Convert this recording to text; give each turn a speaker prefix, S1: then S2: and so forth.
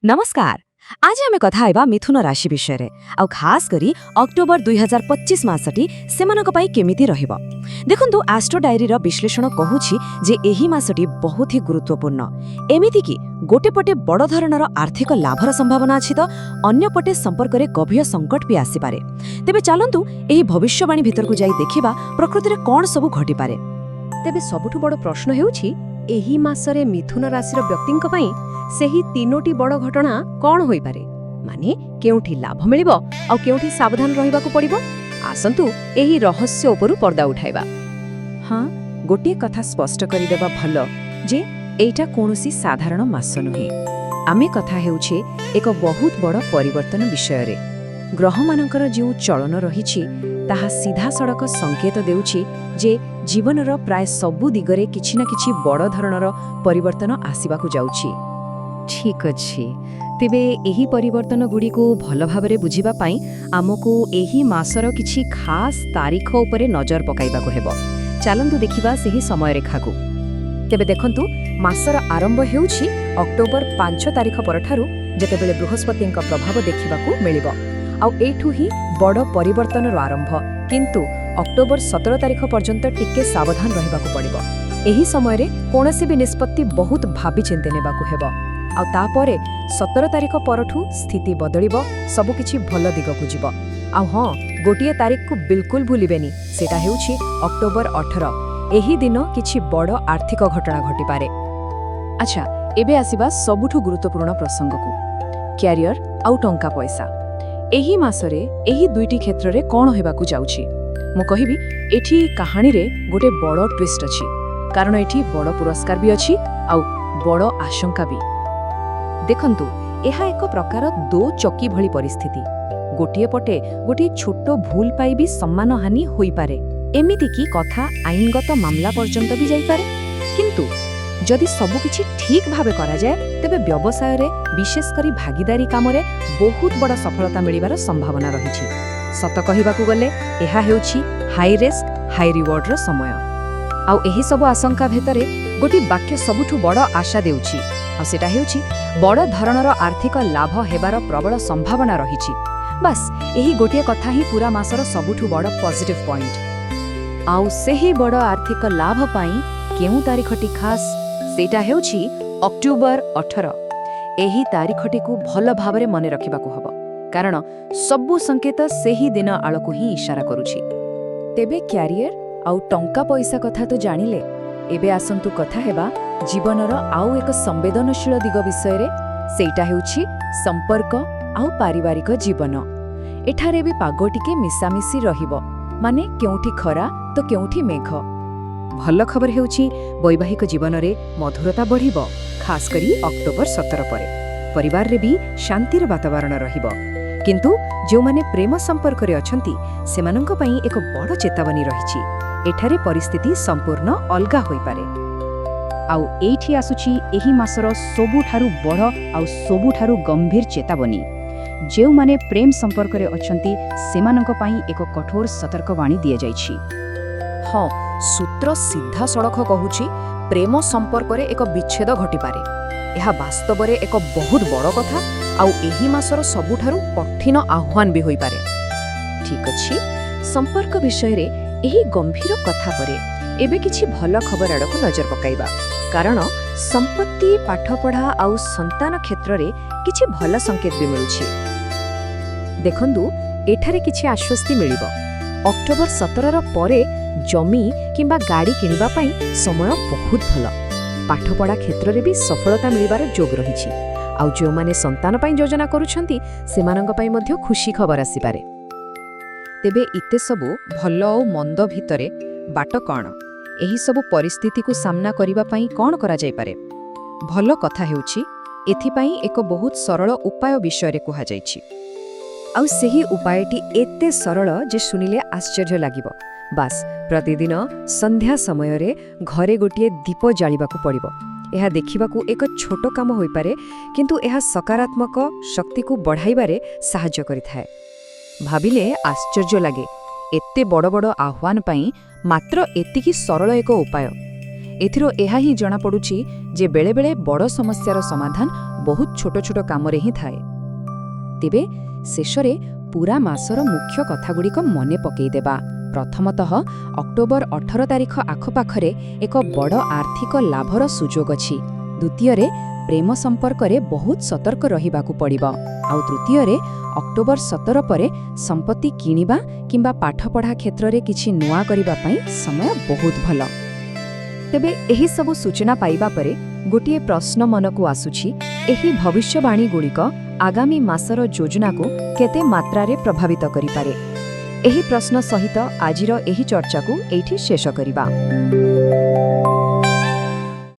S1: ନମସ୍କାର। ଆଜି ଆମେ କଥା ହେବା ମିଥୁନ ରାଶି ବିଷୟରେ, ଆଉ ଖାସ କରି ଅକ୍ଟୋବର 2025 ମାସଟି ସେମାନଙ୍କ ପାଇଁ କେମିତି ରହିବ। ଦେଖନ୍ତୁ, ଆଷ୍ଟ୍ରୋ ଡାଏରୀର ବିଶ୍ଳେଷଣ କହୁଛି ଯେ ଏହି ମାସଟି ବହୁତ ହି ଗୁରୁତ୍ୱପୂର୍ଣ୍ଣ। ଏମିତିକି ଗୋଟେ ପଟେ ବଡ଼ ଧରଣର ଆର୍ଥିକ ଲାଭର ସମ୍ଭାବନା ଅଛି ତ ଅନ୍ୟପଟେ ସମ୍ପର୍କରେ ଗଭୀର ସଙ୍କଟ ବି ଆସିପାରେ। ତେବେ ଚାଲନ୍ତୁ, ଏହି ଭବିଷ୍ୟବାଣୀ ଭିତରକୁ ଯାଇ ଦେଖିବା ପ୍ରକୃତିରେ କ'ଣ ସବୁ ଘଟିପାରେ।
S2: ତେବେ ସବୁଠୁ ବଡ଼ ପ୍ରଶ୍ନ ହେଉଛି, ଏହି ମାସରେ ମିଥୁନ ରାଶିର ବ୍ୟକ୍ତିଙ୍କ ପାଇଁ ସେହି ତିନୋଟି ବଡ଼ ଘଟଣା କ'ଣ ହୋଇପାରେ? ମାନେ କେଉଁଠି ଲାଭ ମିଳିବ ଆଉ କେଉଁଠି ସାବଧାନ ରହିବାକୁ ପଡ଼ିବ? ଆସନ୍ତୁ, ଏହି ରହସ୍ୟ ଉପରୁ ପର୍ଦ୍ଦା ଉଠାଇବା।
S1: ହଁ, ଗୋଟିଏ କଥା ସ୍ପଷ୍ଟ କରିଦେବା ଭଲ ଯେ ଏଇଟା କୌଣସି ସାଧାରଣ ମାସ ନୁହେଁ। ଆମେ କଥା ହେଉଛେ ଏକ ବହୁତ ବଡ଼ ପରିବର୍ତ୍ତନ ବିଷୟରେ। ଗ୍ରହମାନଙ୍କର ଯେଉଁ ଚଳନ ରହିଛି, ତାହା ସିଧାସଳଖ ସଂକେତ ଦେଉଛି ଯେ ଜୀବନର ପ୍ରାୟ ସବୁ ଦିଗରେ କିଛି ନା କିଛି ବଡ଼ ଧରଣର ପରିବର୍ତ୍ତନ ଆସିବାକୁ ଯାଉଛି।
S2: ଠିକ୍ ଅଛି। ତେବେ ଏହି ପରିବର୍ତ୍ତନଗୁଡ଼ିକୁ ଭଲ ଭାବରେ ବୁଝିବା ପାଇଁ ଆମକୁ ଏହି ମାସର କିଛି ଖାସ୍ ତାରିଖ ଉପରେ ନଜର ପକାଇବାକୁ ହେବ। ଚାଲନ୍ତୁ ଦେଖିବା ସେହି ସମୟରେଖାକୁ।
S1: ତେବେ ଦେଖନ୍ତୁ, ମାସର ଆରମ୍ଭ ହେଉଛି ଅକ୍ଟୋବର 5 ତାରିଖ ପରଠାରୁ, ଯେତେବେଳେ ବୃହସ୍ପତିଙ୍କ ପ୍ରଭାବ ଦେଖିବାକୁ ମିଳିବ। ଆଉ ଏଇଠୁ ହିଁ ବଡ଼ ପରିବର୍ତ୍ତନର ଆରମ୍ଭ। କିନ୍ତୁ ଅକ୍ଟୋବର 17 ତାରିଖ ପର୍ଯ୍ୟନ୍ତ ଟିକେ ସାବଧାନ ରହିବାକୁ ପଡ଼ିବ। ଏହି ସମୟରେ କୌଣସି ବି ନିଷ୍ପତ୍ତି ବହୁତ ଭାବିଚିନ୍ତି ନେବାକୁ ହେବ। ଆଉ ତାପରେ 17 ତାରିଖ ପରଠୁ ସ୍ଥିତି ବଦଳିବ, ସବୁକିଛି ଭଲ ଦିଗକୁ ଯିବ। ଆଉ ହଁ, ଗୋଟିଏ ତାରିଖକୁ ବିଲକୁଲ ଭୁଲିବେନି, ସେଟା ହେଉଛି ଅକ୍ଟୋବର 18। ଏହି ଦିନ କିଛି ବଡ଼ ଆର୍ଥିକ ଘଟଣା ଘଟିପାରେ।
S2: ଆଚ୍ଛା, ଏବେ ଆସିବା ସବୁଠୁ ଗୁରୁତ୍ୱପୂର୍ଣ୍ଣ ପ୍ରସଙ୍ଗକୁ, କ୍ୟାରିୟର ଆଉ ଟଙ୍କା ପଇସା। ଏହି ମାସରେ ଏହି ଦୁଇଟି କ୍ଷେତ୍ରରେ କ'ଣ ହେବାକୁ ଯାଉଛି? ମୁଁ କହିବି, ଏଠି କାହାଣୀରେ ଗୋଟେ ବଡ଼ ଟ୍ୱିଷ୍ଟ ଅଛି, କାରଣ ଏଠି ବଡ଼ ପୁରସ୍କାର ବି ଅଛି ଆଉ ବଡ଼ ଆଶଙ୍କା ବି।
S1: ଦେଖନ୍ତୁ, ଏହା ଏକ ପ୍ରକାର ଦୋ ଚକି ଭଳି ପରିସ୍ଥିତି। ଗୋଟିଏ ପଟେ ଗୋଟିଏ ଛୋଟ ଭୁଲ ପାଇଁ ବି ସମ୍ମାନହାନି ହୋଇପାରେ, ଏମିତିକି କଥା ଆଇନଗତ ମାମଲା ପର୍ଯ୍ୟନ୍ତ ବି ଯାଇପାରେ। କିନ୍ତୁ ଯଦି ସବୁକିଛି ଠିକ୍ ଭାବେ କରାଯାଏ, ତେବେ ବ୍ୟବସାୟରେ, ବିଶେଷ କରି ଭାଗିଦାରୀ କାମରେ ବହୁତ ବଡ଼ ସଫଳତା ମିଳିବାର ସମ୍ଭାବନା ରହିଛି। ସତ କହିବାକୁ ଗଲେ ଏହା ହେଉଛି ହାଇ ରିସ୍କ ହାଇ ରିୱାର୍ଡର ସମୟ। ଆଉ ଏହିସବୁ ଆଶଙ୍କା ଭିତରେ ଗୋଟିଏ ବାକ୍ୟ ସବୁଠୁ ବଡ଼ ଆଶା ଦେଉଛି, ଆଉ ସେଟା ହେଉଛି ବଡ଼ ଧରଣର ଆର୍ଥିକ ଲାଭ ହେବାର ପ୍ରବଳ ସମ୍ଭାବନା ରହିଛି। ବାସ୍, ଏହି ଗୋଟିଏ କଥା ହିଁ ପୁରା ମାସର ସବୁଠୁ ବଡ଼ ପଜିଟିଭ୍ ପଏଣ୍ଟ। ଆଉ ସେହି ବଡ଼ ଆର୍ଥିକ ଲାଭ ପାଇଁ କେଉଁ ତାରିଖଟି ଖାସ୍? ସେଇଟା ହେଉଛି ଅକ୍ଟୋବର 18। ଏହି ତାରିଖଟିକୁ ଭଲ ଭାବରେ ମନେ ରଖିବାକୁ ହେବ, କାରଣ ସବୁ ସଂକେତ ସେହି ଦିନ ଆଡ଼କୁ ହିଁ ଇଶାରା କରୁଛି।
S2: ତେବେ କ୍ୟାରିୟର ଆଉ ଟଙ୍କା ପଇସା କଥା ତ ଜାଣିଲେ, ଏବେ ଆସନ୍ତୁ କଥା ହେବା ଜୀବନର ଆଉ ଏକ ସମ୍ବେଦନଶୀଳ ଦିଗ ବିଷୟରେ। ସେଇଟା ହେଉଛି ସମ୍ପର୍କ ଆଉ ପାରିବାରିକ ଜୀବନ। ଏଠାରେ ବି ପାଗ ଟିକେ ମିଶାମିଶି ରହିବ, ମାନେ କେଉଁଠି ଖରା ତ କେଉଁଠି ମେଘ।
S1: ଭଲ ଖବର ହେଉଛି, ବୈବାହିକ ଜୀବନରେ ମଧୁରତା ବଢ଼ିବ, ଖାସ୍ କରି ଅକ୍ଟୋବର 17 ପରେ। ପରିବାରରେ ବି ଶାନ୍ତିର ବାତାବରଣ ରହିବ। କିନ୍ତୁ ଯେଉଁମାନେ ପ୍ରେମ ସମ୍ପର୍କରେ ଅଛନ୍ତି, ସେମାନଙ୍କ ପାଇଁ ଏକ ବଡ଼ ଚେତାବନୀ ରହିଛି। ଏଠାରେ ପରିସ୍ଥିତି ସମ୍ପୂର୍ଣ୍ଣ ଅଲଗା ହୋଇପାରେ।
S2: ଆଉ ଏଇଠି ଆସୁଛି ଏହି ମାସର ସବୁଠାରୁ ବଡ଼ ଆଉ ସବୁଠାରୁ ଗମ୍ଭୀର ଚେତାବନୀ। ଯେଉଁମାନେ ପ୍ରେମ ସମ୍ପର୍କରେ ଅଛନ୍ତି, ସେମାନଙ୍କ ପାଇଁ ଏକ କଠୋର ସତର୍କବାଣୀ ଦିଆଯାଇଛି।
S1: ହଁ, ସୂତ୍ର ସିଧାସଳଖ କହୁଛି, ପ୍ରେମ ସମ୍ପର୍କରେ ଏକ ବିଚ୍ଛେଦ ଘଟିପାରେ। ଏହା ବାସ୍ତବରେ ଏକ ବହୁତ ବଡ଼ କଥା ଆଉ ଏହି ମାସର ସବୁଠାରୁ କଠିନ ଆହ୍ୱାନ ବି ହୋଇପାରେ।
S2: ଠିକ୍ ଅଛି, ସମ୍ପର୍କ ବିଷୟରେ ଏହି ଗମ୍ଭୀର କଥା ପରେ ଏବେ କିଛି ଭଲ ଖବର ଆଡ଼କୁ ନଜର ପକାଇବା, କାରଣ ସମ୍ପତ୍ତି, ପାଠପଢ଼ା ଆଉ ସନ୍ତାନ କ୍ଷେତ୍ରରେ କିଛି ଭଲ ସଂକେତ ବି ମିଳୁଛି। ଦେଖନ୍ତୁ, ଏଠାରେ କିଛି ଆଶ୍ୱସ୍ତି ମିଳିବ। ଅକ୍ଟୋବର 17ର ପରେ ଜମି କିମ୍ବା ଗାଡ଼ି କିଣିବା ପାଇଁ ସମୟ ବହୁତ ଭଲ। ପାଠପଢ଼ା କ୍ଷେତ୍ରରେ ବି ସଫଳତା ମିଳିବାର ଯୋଗ ରହିଛି। ଆଉ ଯେଉଁମାନେ ସନ୍ତାନ ପାଇଁ ଯୋଜନା କରୁଛନ୍ତି, ସେମାନଙ୍କ ପାଇଁ ମଧ୍ୟ ଖୁସି ଖବର ଆସିପାରେ।
S1: ତେବେ ଏତେ ସବୁ ଭଲ ଆଉ ମନ୍ଦ ଭିତରେ ବାଟ କ'ଣ? ଏହିସବୁ ପରିସ୍ଥିତିକୁ ସାମ୍ନା କରିବା ପାଇଁ କ'ଣ କରାଯାଇପାରେ? ଭଲ କଥା ହେଉଛି, ଏଥିପାଇଁ ଏକ ବହୁତ ସରଳ ଉପାୟ ବିଷୟରେ କୁହାଯାଇଛି।
S2: ଆଉ ସେହି ଉପାୟଟି ଏତେ ସରଳ ଯେ ଶୁଣିଲେ ଆଶ୍ଚର୍ଯ୍ୟ ଲାଗିବ। ବାସ୍, ପ୍ରତିଦିନ ସନ୍ଧ୍ୟା ସମୟରେ ଘରେ ଗୋଟିଏ ଦୀପ ଜାଳିବାକୁ ପଡ଼ିବ। ଏହା ଦେଖିବାକୁ ଏକ ଛୋଟ କାମ ହୋଇପାରେ, କିନ୍ତୁ ଏହା ସକାରାତ୍ମକ ଶକ୍ତିକୁ ବଢ଼ାଇବାରେ ସାହାଯ୍ୟ କରିଥାଏ।
S1: ଭାବିଲେ ଆଶ୍ଚର୍ଯ୍ୟ ଲାଗେ, ଏତେ ବଡ଼ ବଡ଼ ଆହ୍ୱାନ ପାଇଁ ମାତ୍ର ଏତିକି ସରଳ ଏକ ଉପାୟ। ଏଥିରୁ ଏହା ହିଁ ଜଣାପଡ଼ୁଛି ଯେ ବେଳେବେଳେ ବଡ଼ ସମସ୍ୟାର ସମାଧାନ ବହୁତ ଛୋଟ ଛୋଟ କାମରେ ହିଁ ଥାଏ। ତେବେ ଶେଷରେ ପୁରା ମାସର ମୁଖ୍ୟ କଥାଗୁଡ଼ିକ ମନେ ପକେଇଦେବା। ପ୍ରଥମତଃ, ଅକ୍ଟୋବର 18 ତାରିଖ ଆଖପାଖରେ ଏକ ବଡ଼ ଆର୍ଥିକ ଲାଭର ସୁଯୋଗ ଅଛି। ଦ୍ୱିତୀୟରେ, ପ୍ରେମ ସମ୍ପର୍କରେ ବହୁତ ସତର୍କ ରହିବାକୁ ପଡ଼ିବ। ଆଉ ତୃତୀୟରେ, ଅକ୍ଟୋବର 17 ପରେ ସମ୍ପତ୍ତି କିଣିବା କିମ୍ବା ପାଠପଢ଼ା କ୍ଷେତ୍ରରେ କିଛି ନୂଆ କରିବା ପାଇଁ ସମୟ ବହୁତ ଭଲ। ତେବେ ଏହି ସବୁ ସୂଚନା ପାଇବା ପରେ ଗୋଟିଏ ପ୍ରଶ୍ନ ମନକୁ ଆସୁଛି, ଏହି ଭବିଷ୍ୟବାଣୀଗୁଡ଼ିକ ଆଗାମୀ ମାସର ଯୋଜନାକୁ କେତେ ମାତ୍ରାରେ ପ୍ରଭାବିତ କରିପାରେ? ଏହି ପ୍ରଶ୍ନ ସହିତ ଆଜିର ଏହି ଚର୍ଚ୍ଚାକୁ ଏଇଠି ଶେଷ କରିବା।